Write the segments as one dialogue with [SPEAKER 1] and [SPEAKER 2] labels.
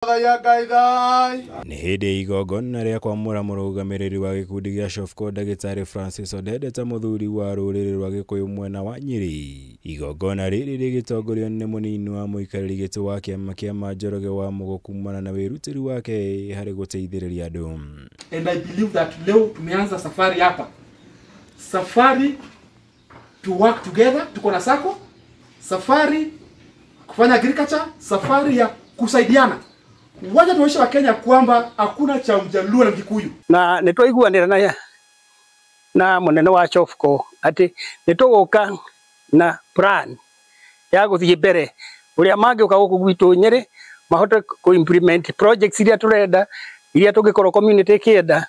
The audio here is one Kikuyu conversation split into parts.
[SPEAKER 1] Nĩ hĩndĩ igongona rĩa kwamũra mũrũgamĩrĩri wa gĩkundi gĩa Shofco Ndagĩtarĩ Francis Odede ta mũthuri wa rũrĩrĩ rwa Gĩkũyũ mwena wa Nyĩrĩ. Igongona rĩrĩ rĩgĩtongorio nĩ mũnini wa mũikarĩri gĩtĩ wa kĩama kĩa Njoroge wa Mugo kumana na wĩrutĩri wake harĩ gũteithĩrĩria andũ.
[SPEAKER 2] And I believe that leo tumeanza safari hapa, safari to work together, tuko na sako, safari kufanya agriculture, safari ya kusaidiana. Wacha tuonyeshe Wakenya kwamba hakuna cha Mjaluo na Mkikuyu.
[SPEAKER 3] Na nitwaiguanira na munene wa Shofco ati nituguka na plan ya guthie mbere uria mangiuka guku gwitu Nyeri mahote ku implement projects iria turenda iria tungikorwo community ikienda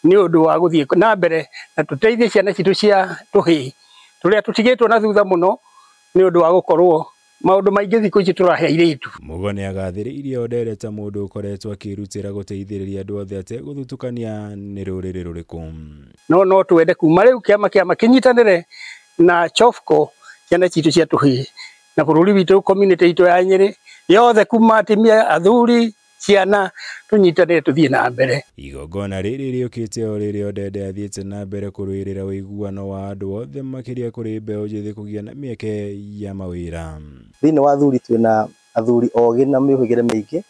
[SPEAKER 3] ni undu wa guthie na mbere na tuteithie ciana citu cia tuhii turia tutigitwo na thutha muno ni undu wa gukorwo maundu maingi thiku ici turahe airitu.
[SPEAKER 1] Mugo nĩagathĩrĩirie Odede ta mũndũ ũkoretwo akĩrutĩra gũteithĩrĩria andũ othe ategũthutũkania nĩ rũrĩrĩ rũrĩkũ.
[SPEAKER 3] No twende kuma rĩu kĩama kĩnyitanĩre na Shofco ciana citũ cia tũhĩĩ na bũrũri witũ community itũ ya Nyĩrĩ yothe kuma atumia athuri ciana tunyitanĩre tuthiĩ na mbere.
[SPEAKER 1] Igongona rĩrĩ rĩũkĩte o rĩrĩa Odede athiĩte na mbere kũrũĩrĩra ũiguano wa andũ othe makĩria kũrĩ mbeũ njĩthĩ kũgĩa na mĩeke ya mawĩra.
[SPEAKER 4] Thĩinĩ wa athuri twĩna athuri ogĩ na mĩũhĩgĩre mĩingĩ,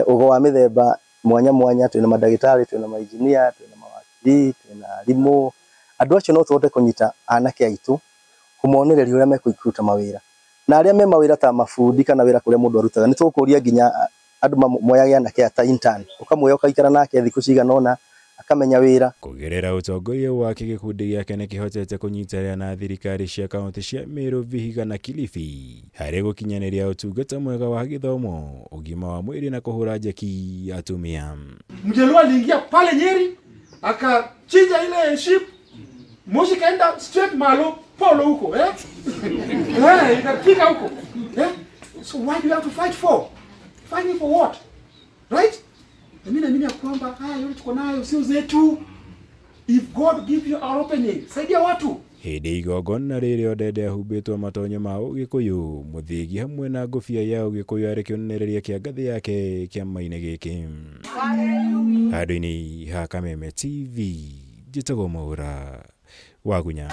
[SPEAKER 4] ũgo wa mĩthemba mwanya mwanya, twĩna mandagĩtarĩ, twĩna mainjinia, twĩna mawakiri, twĩna arimũ. Andũ acio no tũhote kũnyita anake aitũ kũmonereria ũrĩa mekũruta mawĩra, na arĩa me mawĩra ta mabundi kana wĩra kũrĩa mũndũ arutaga nĩ tũkũria nginya andũ moyage anake ta intern, ũkamwoya ũkaikara nake thikũ cigana ũna akamenya wĩra.
[SPEAKER 1] Kũgerera ũtongoria wake gĩkundi gĩake nĩkĩhotete kũnyitanĩra na thirikari cia kaunti cia Meru, Vihiga na Kilifi harĩ gũkinyanĩria ũtungata mwega wa gĩthomo, ũgima wa mwĩrĩ na kũhũra njeki atumia.
[SPEAKER 2] Mjaluo aliingia pale Nyeri akachinja ile ship, moshi kaenda straight malo polo huko ikafika huko. So why do you have to fight for? Fighting for what? Right? Na mimi naamini kwamba haya yote tuko nayo sio zetu. If God give you an opening, saidia watu.
[SPEAKER 1] Hĩndĩ igongona rĩrĩ Odede ahumbĩtwo matonyo ma Ũgĩkũyũ, mũthĩgi hamwe na ngũbia ya Ũgĩkũyũ arĩ kĩonereria kĩa ngathĩ yake kĩama-inĩ gĩkĩ. Handũ-inĩ ha Kameme TV, njĩtagwo Mwaura Wagunya.